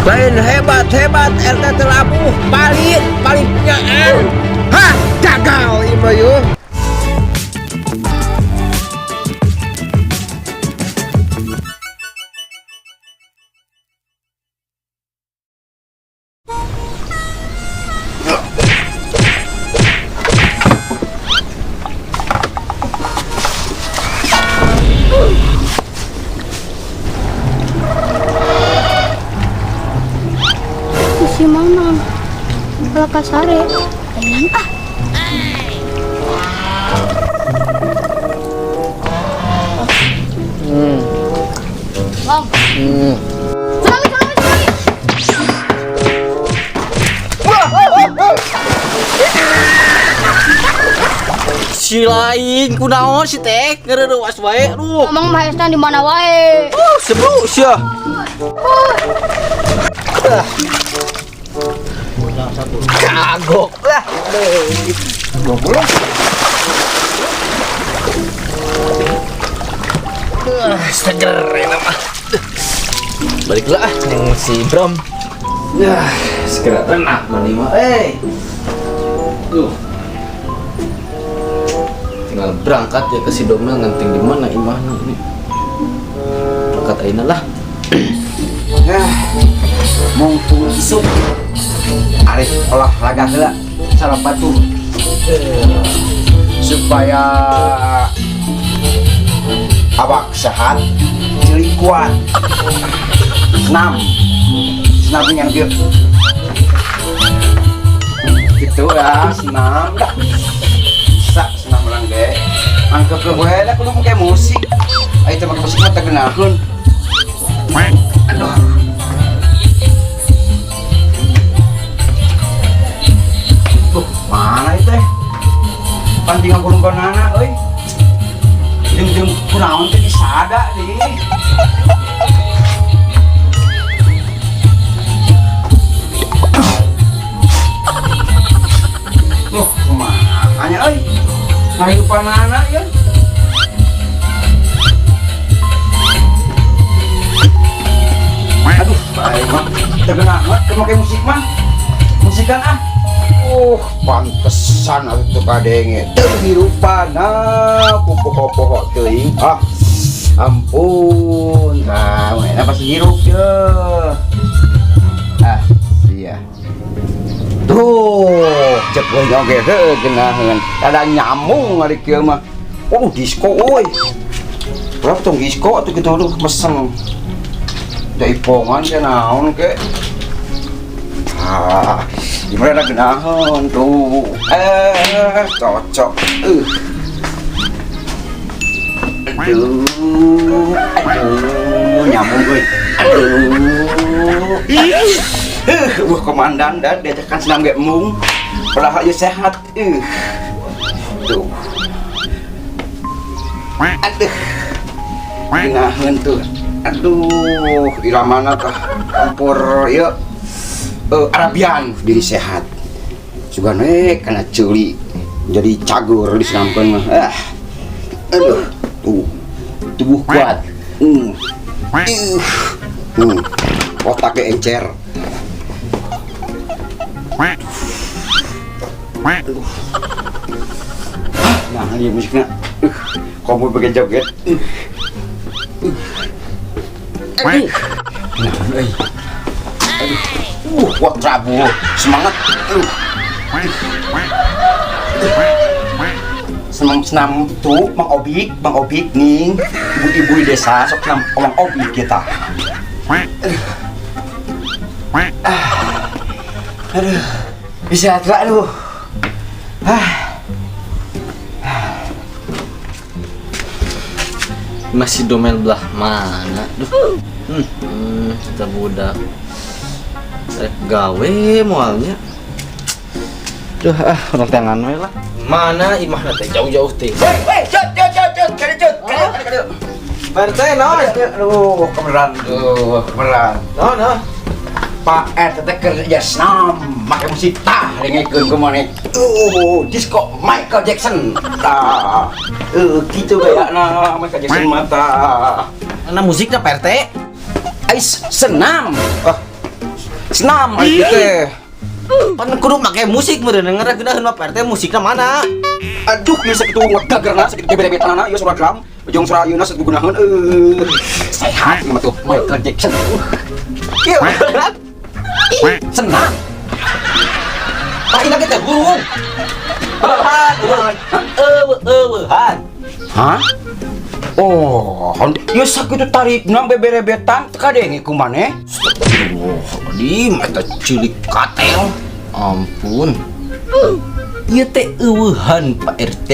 Lain hebat-hebat RT telabuh palit paling punyaan. Hah, gagal ieu mah yeuh. Si Mamang kalau kasare tenang ah. Bang. Tsunami, tsunami, tsunami. Si lain kunaon si teh ngereuwas wae aduh. Mamang mahesna di mana wae? Sebru sia. Kagok lah. Seger enak mah. Baliklah ah yang si Bram. Yah, segera tenang mandi mah. Eh. Tuh. Tinggal berangkat ya ke si Domel ngenting di mana imahna ini. Berangkat ayeuna lah. Ah, mumpung isuk arek olahraga heula sareng batur supaya awak sehat, ceuli kuat. Senam. Senam yang kieu. Gitu ya, senam dah. Bisa senam urang ge. Angkep ke we lah kudu make musik. Aya teh make musik mah teu geunaheun. Aduh. Tuh, mana itu teh? Pantingan kurung banana euy. Jeung-jeung kunaon teh disada deui. Loh, kumaha nya euy? Ngahirupanana ya. Aduh, aing mah teu geunah teu make musik mah. Musikan ah. Pantesan atuh teu kadenge. Teu hirupana ku poho-poho teuing. Ah, ampun. Tah, mana pasti hirup ye. Ah, iya. Tuh, cek we oge heuh geunaheun. Ada nyamung ari kieu mah. Oh, disco euy. Berapa tong disco atuh kitu aduh mesem. Da ipongan ke naon ke. Ah, gimana geunaheun tuh. Cocok. Aduh, aduh, nyambung gue. Aduh. Wah, komandan dan diajarkan senam ge mung. Padahal ieu sehat. Tuh. Aduh. Geunaheun tuh. Aduh, iramana tah campur ieu. Arabian diri sehat. Sugan we kana ceuli jadi cagur disenamkeun mah. Ah. Aduh, tuh. Tubuh kuat. Otaknya encer. Aduh. Nah, ini musiknya. Kamu pakai joget. Aduh. Nah, euy. Aduh. Wah, trabu. Semangat. Senam-senam tuh Mang Obik nih. Ibu-ibu di desa sok senam Mang Obik kita. Aduh. Bisa lah aduh. Ah. Masih Domel belah mana? Duh. Kita budak. Rek gawe moalnya. Duh, ah, orang tangan we lah. Mana imahna teh jauh-jauh teh. Woi, woi, cut, cut, cut, cut, kali cut, kali, kali, kali. Pak RT, naon? Aduh, keberan, tuh, keberan. Naon, naon? Pak RT teh kerja senam, make musik tah dengekeun kumaha. Disco Michael Jackson. Tah. Kitu gayana Michael Jackson mah tah. Mana musiknya Pak RT? Ais senam. Ah, Senam ari kieu teh. Pan kudu make musik meureun ngeunah geunaheun mah Pak RT musikna mana? Aduh, ieu sakitu ngagagerna, sakitu bebe-bebetanana ieu suara drum, jeung suara ieu sakitu gunaheun sehat ieu mah tuh Michael Jackson. Kieu. Senam. Pak ini teh hurung. Eueuhan, eueuhan. Eueuhan. Hah? Oh, ieu sakitu tarikna beberebetan teu kadenge ku maneh. Astagfirullahaladzim, eta cilik katel. Ampun. Ieu teh eueuhan Pak RT.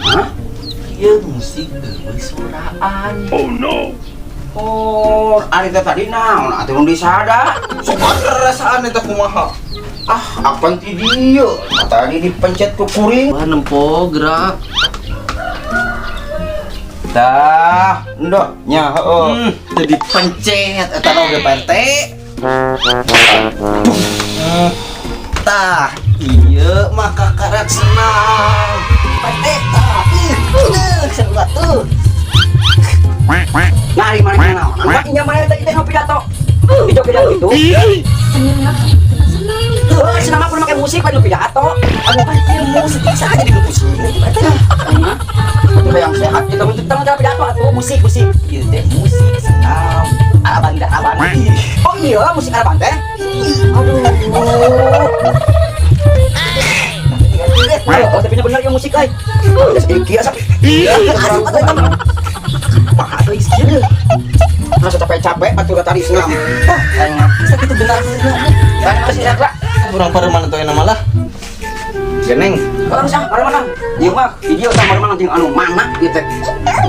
Hah? Ieu musik eueuh soraan. Oh, ari teh tadi naon atuh nu disada? Sok rasaan eta kumaha? Ah, apan ti dieu? Tadi dipencet ku kuring. Wah, nempo gerak. Tah, endoh nya heueuh. Jadi pencet eta oge Pak RT. Tah, ieu mah kakarak senam. Pak RT, tah, ih, seru tuh. Nah, ari maneh naon? Anu nya maneh teh teh pidato. Di joget gitu. Heuh, senam mah kudu make musik pan pidato. Anu kan ieu musik bisa aja di musik. Itu yang sehat kita untuk tentang pidato atuh musik musik. Ieu teh musik senam. Araban da araban. Oh iya, musik Araban teh. Aduh. Oh, tapi bener ya musik euy. Geus kieu asa. Mah atuh ieu. Masa capek-capek atuh tadi senam. Sakitu benar. Kan masih sehat lah. Kurang pareuman atuh enak malah. Geneng. Kalau sah, mana mana? Ieu mah, ieu tah mana mana jeung anu mana ieu teh.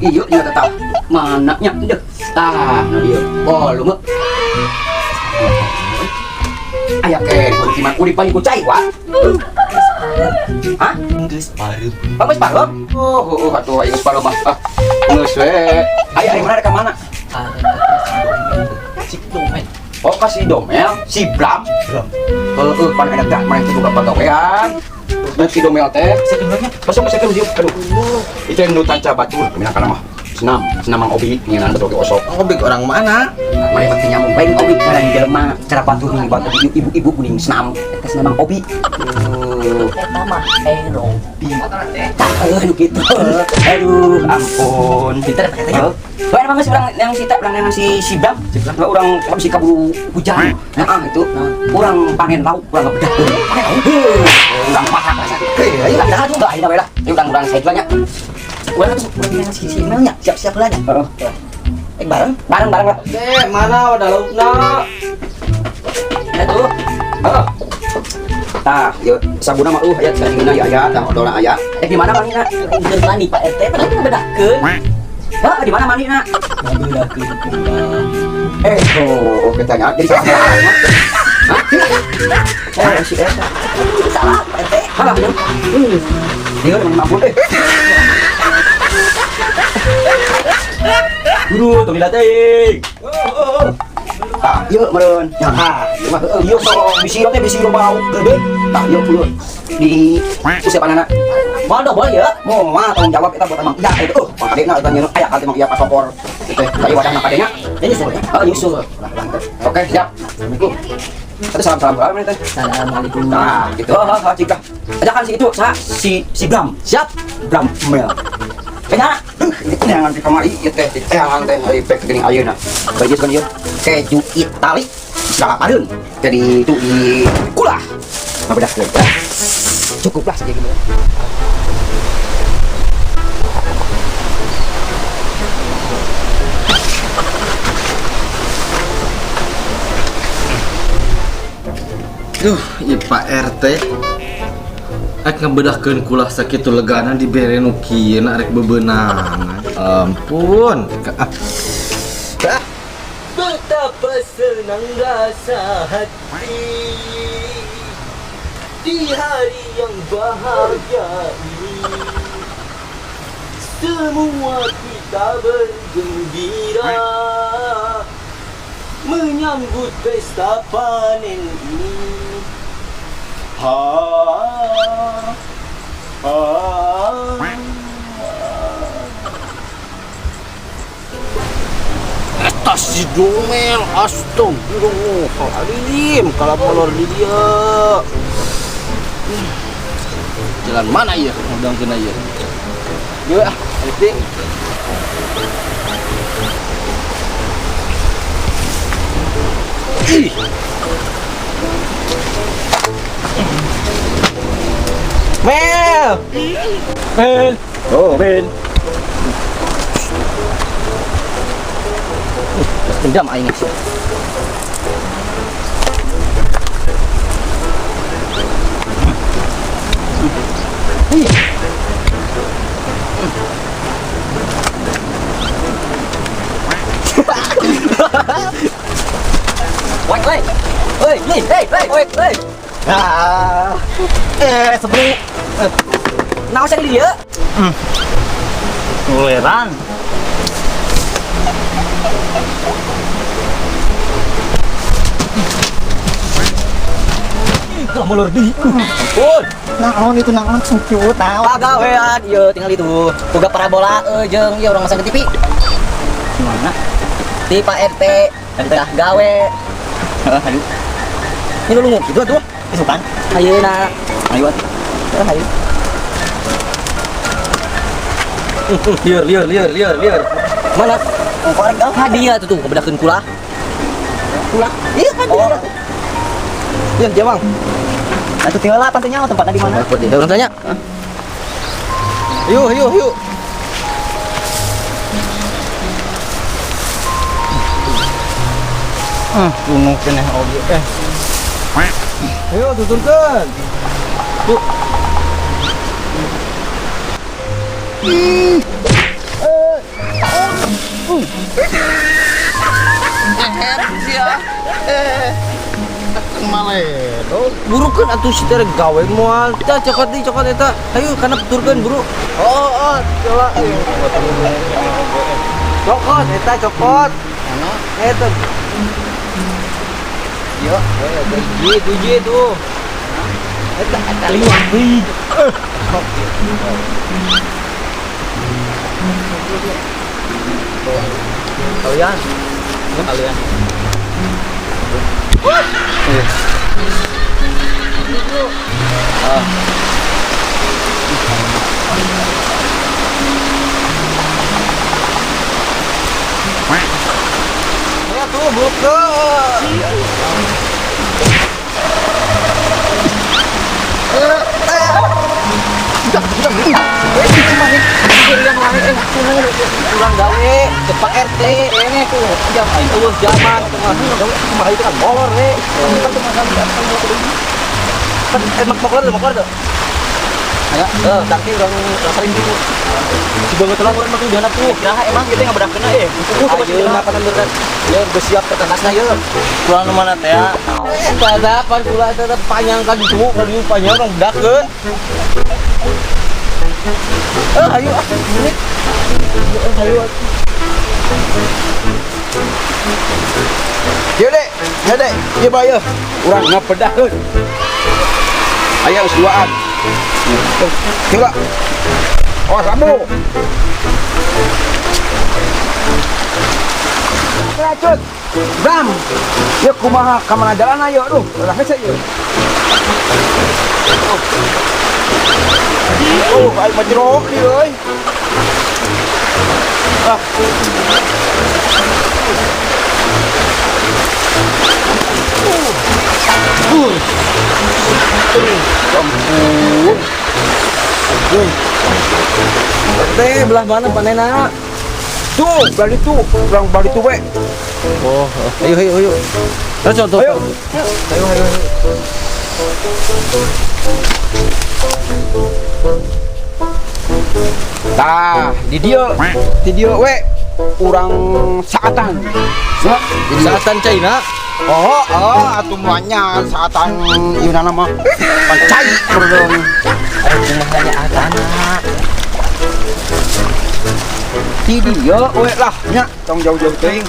Ieu nya tetap mana nya deuh. Tah, nu ieu. Volume. Aya ke kunci mah urip ku cai wa. Hah? Geus pareup. Bagus pareup? Oh, oh, atuh aya geus pareup mah. Ah, geus we. Aya aya mana rek ka mana? Cik domen. Oh, kasih domel, si Bram. Bram. Heeh, pan ada gak mana itu juga pagawean. Dan si domel teh, Sebenarnya masuk masuk ke aduh. Itu yang nu tanca batur, minang kana mah. Senam, senam Mang Obi, ngeunaan betul ge osok. Obik orang mana? Mane mah teu nyambung bae Obi ngaran jelema cara batur ning batur ibu-ibu kuning senam, eta senam Mang Obi. Eta mah aerobik. Tah, nu kitu. Aduh, ampun. Pinter katanya. Wah, emang geus urang yang si urang yang si si Bram. Enggak urang habis kaburu hujan. Nah, ah, itu. Urang panen lauk, urang ngebedah. Panen lauk. Urang masak masak. Heuh, ayo dah tuh enggak ayeuna we lah. Ayo urang urang sae nya. Urang tuh urang si si nya siap-siap lah nya. Heeh. Eh bareng Bareng-bareng lah. Dek, mana wadah laukna? Ya tuh. Heeh. Tah, yuk sabuna mah aya saringna ya aya, tah odolna aya. Eh di mana manina? Keur mandi Pak RT padahal kita bedahkeun. Hah, di mana manina? Bedahkeun kumaha. Eh, oh, kita nya jadi salah. Hah? Eh, si eta. Salah Pak RT. Salah ya. Dia memang mampu eh. Guru, tong dilatih. Tah, ieu meureun. Tah, ieu mah heueuh ieu sok bisi teh bisi bau gede. Tah, ieu ieu di usepanana. Moal dobol ya. Moal tanggung jawab eta buat emang iya itu. Oh, kadena eta nyeun aya kate emang iya pasopor. Teh, aya wadahna kadena. Ya nyusul ya. Heeh, nyusul. Oke, siap. Assalamualaikum. Tadi salam-salam berapa menit teh? Assalamualaikum. Nah, gitu. Oh, oh, cika. Ajakan si itu, sa, si si Bram. Siap. Bram Mel. Kayaknya, jangan di kamari ieu teh, jangan teh ari pek geuning ayeuna. Baju kan ieu keju Itali segala padeun. Jadi itu di kulah. Ngabedahkeun. Cukuplah saja gitu. Duh, ieu Pak RT. Rek ngebedahkeun kulah sakitu legana dibere nu kieu na rek bebenangan. Ampun. Ah. Ah. Betapa senang rasa hati di hari yang bahagia ini. Semua kita bergembira menyambut pesta panen ini. Ha, ha. Eta Eta si Domel, astagfirullahaladzim, kalau molor di dia. Jalan mana ya? Udang kena ya. Yuk ah, penting. Ih. Mel. Mel. Oh, Mel. Dendam aing sih. Wait, wait. Hei, hei, hei, hei, wait, hei. Ah. Sebelum naon sih di dieu? Ngoleran. Kalau molor di. Ampun. Naon itu naon sungcut naon. Pagawean ieu tinggal itu. Boga parabola jeung ieu urang masang ke TV. Gimana? Di Pak RT. Tah gawe. Heeh, aduh. Ini lu gitu atuh. Isukan. Ayeuna. Ayo atuh. Heuh, hayu. Lieur, lieur, lieur, lieur, lieur. Mana? Korek dong. Hadiah tuh tuh kebedakeun kula. Kula? Iya kan dia. Ya, jawang. Atuh tinggal lah pantainya tempatnya di mana? Orang tanya. Yuk, yuk, yuk. Gunung keneh oge eh. Ayo tuturkeun. Tuh. Burukeun atuh si teh gawe moal. Tah cokot deui cokot eta. Ayo kana tuturkeun buru. Oh, oh, coba. Cokot eta cokot. Eta. Yo, hiji hiji tuh. Eta eta liwat deui. Kalian. Kalian. Ah. Ya tuh buka. Kurang gawe ke Pak RT ini tuh jam itu zaman Kumaha itu kan molor we. Kan mau keluar mau keluar tuh. Ayo, tangki urang sering dulu. Si banget lah urang mah tuh dihandap tuh. Nah, emang kita nggak bedakeun eh. Ayeuna pan bener. Ya geus siap ke tasna yeuh. Pulang nu mana teh ya? Eta pan kula eta teh panjang ka ditu, ka dieu panjang urang bedakeun. Ayo ah, menit. Ayo. Ieu dek, ieu dek, ieu bae ieu. Urang ngapedahkeun. Aya geus duaan. Coba. Oh, sabu. Racut. Bam. Ieu kumaha ka mana jalan ayo aduh, ulah hese ieu. Oh, aing mah jero ieu euy. Ah. Ampun. Teh belah mana panena? Tuh, belah ditu, urang belah ditu we. Oh, ayo ayo ayo. Terus contoh. Ayo. Ayo ayo ayo. Tah, di dieu, di dieu we urang saatan. Ya, di dieu. Saatan China. Oh, oh, atuh moalnya saatan ieu nana mah. Pancai beureum. Ayo kumaha nya atana. Di dieu we lah nya, tong jauh-jauh teuing.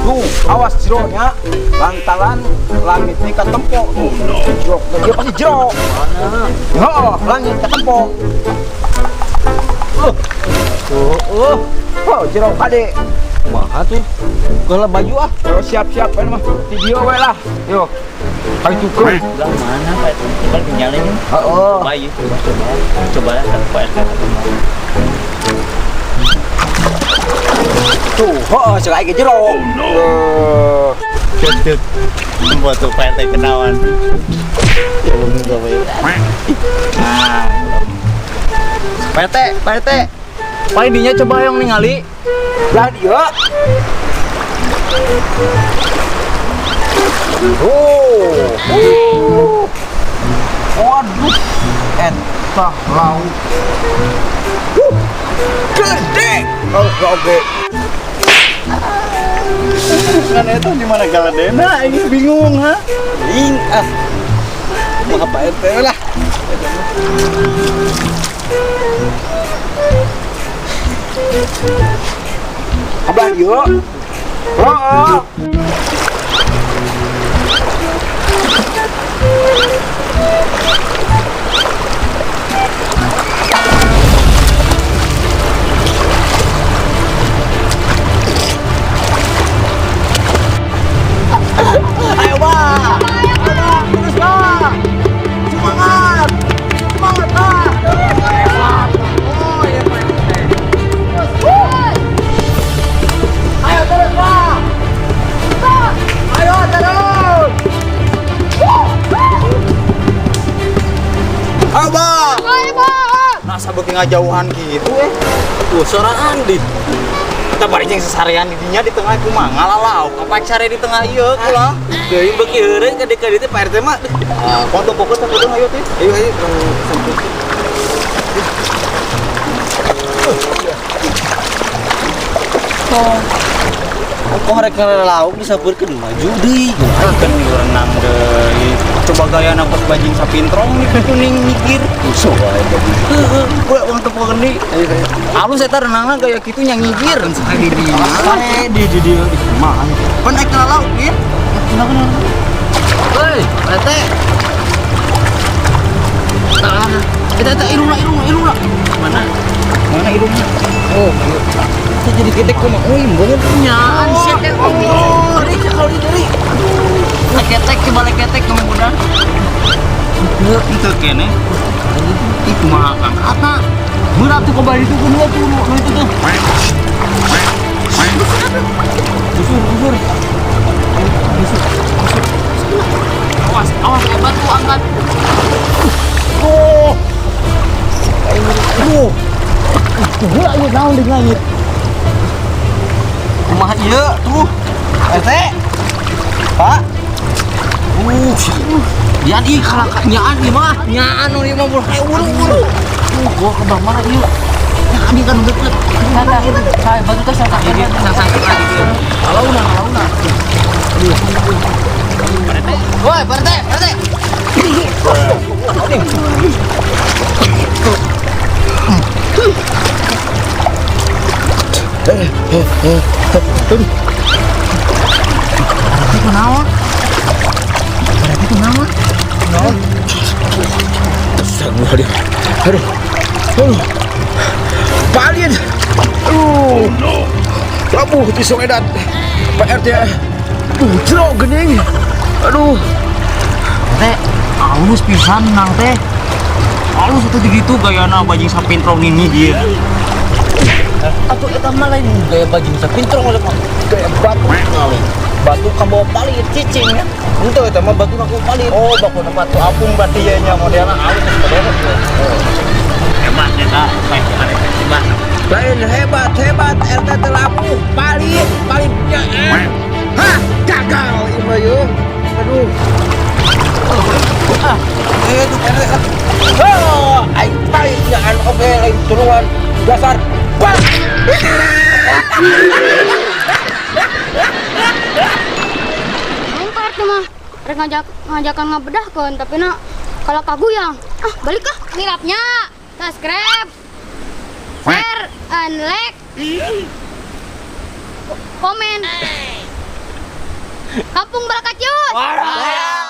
Tuh, awas jero nya. Lantaran langit ini katempo tuh. Jero, dia pasti jero. Mana? Heeh, langit katempo. Tuh. Oh, jero kade. Kumaha tuh? Kalau baju ah. Yo siap-siap kan mah. Video we lah. Yo. Ayo tuker. Belah mana Pak RT? Coba tinggalin. Heeh. Coba ya, coba coba. Coba lah Pak RT. Tuh, heeh cek aing jero. Cek. Buat tuh Pak RT kenawan. Nah. Pak RT, Pak RT. Paling dinya coba yang ningali. Lah dia. Oh. Waduh, eta lauk. Gede. Oh, oke. Kan itu di mana galadena? Ini bingung ha? Ing ah. Kumaha Pak RT lah. Abah dia. Heeh. Ayo, Pak. Ayo, Pak. Terus, Pak. Semangat. Semangat, Pak. Oh, iya, Pak RT. Ayo terus, Pak. Ayo terus. Ayo, Pak. Ayo, Pak. Nah, sabeuki ngajauhan gitu eh. Tuh, soraan di. Kita bari jeung sesarian di dinya di tengah kumaha ngalalau. Kapan cari di tengah ieu kula? Deui beuki heureuy ka dieu teh Pak RT mah. Ah, foto fokus aku dong ayo teh. Ayo ayo sempit. Kok rek lauk disapeurkeun maju deui. Kan renang deui. Coba gaya napot bajing sapintrong nih kuning mikir. Musuh wae bajing. Heeh, gua uang tepuk geni. Ayo ayo. Alus eta renangna gaya kitu nya ngigir. Di di Di di di di kumaha. Pan ek lauk ieu. Hei, Pak RT. Nah, eta eta irungna irungna irungna. Mana? Mana irungna? Oh, iya. Kita jadi ketek kumaha? Oh, imbongan Nyaan sih teh. Oh, dari kalau di dari. Leketek coba leketek kamu udah. Itu kene. Ih kumaha Kang Ata. Berat tuh kembali itu kedua tuh nu itu tuh. Busur, busur. Busur. Awas, awas batu angkat. Oh. Aduh. Tuh, ayo naon di langit. Kumaha ieu tuh. RT. Pak. Yan ih kalaka nyaan ieu mah. Nyaan nu ieu mah buru ayo buru buru. Gua ke bawah mana ieu? Nyaan ieu kan deket. Saya batu teh saya sang lagi dia. Alauna alauna. Woi, Pak RT, Pak RT. Aduh, aduh, aduh, Palin, aduh, labuh di sungai dat, Pak RT, aduh, jero gening, aduh, Teh, alus pisan nang teh. Alus itu gitu gayana bajing sapintrong ini dia. Atuh eta mah lain gaya bajing sapintrong oleh mah. Gaya batu ngali. Batu kabawa palit cicing ya. Henteu eta mah batu kabawa palit. Oh, bakuna batu apung berarti ya nya modelna alus modelna. Hebat eta, hebat. Lain hebat hebat RT telapuh, palit, palit nyaan, hah, gagal ieu mah yeuh, aduh, tuh RT, ah, aing palit nyaan oke lain turuan dasar, bang. Aing Pak RT mah rek ngajakan ngabedahkeun tapi na kalau kaguyang. Ah, balik ah ngilapnya. Subscribe, share, and like, komen. Kampung Balakacus. Wah.